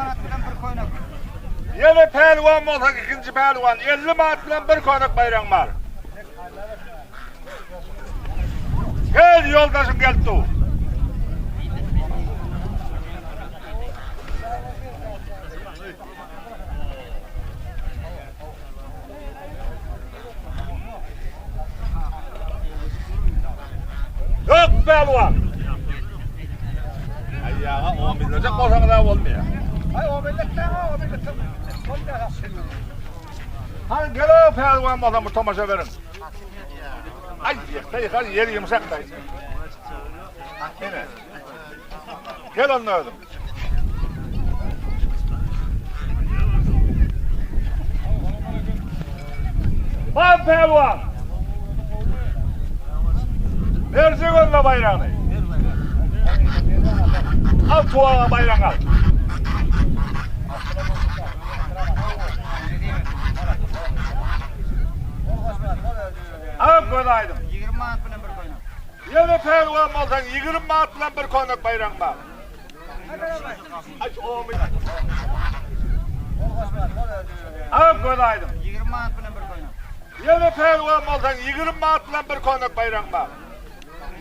manat bilen bir köýnek. Ýene pälwan bolsaň ikinji pälwan 50 manat bilen bir köýnek baýragyň bar. Gel ýoldaşyň gelip dur. Ýok pälwan. Aýaga on millejek bolsaňyz ha bolmaýar. Aý o milletden o milletden. Hany gel pälwan bolsaň bir tomaşa beriň. Aý ýykda ýykar ýer ýumşak daý. Ene. Gel onda özüň. Bar pälwan. Berjek onda baýragyny. Al tuwaga baýragyňy al. Al göz aýdyň. 20 manat bilen bir köýnek. Ýene pälwan bolsaň 20 manat bilen bir köýnek baýragyň bar. Al göz aýdyň. 20 manat bilen bir köýnek. Ýene pälwan bolsaň 20 manat bilen bir köýnek baýragyň bar.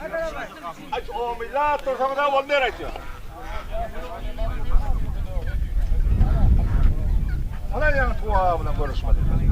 Aý, o millat dursaň da bolmaýar aýtýar. Ana ýaňy tuwa bilen görüşmedi.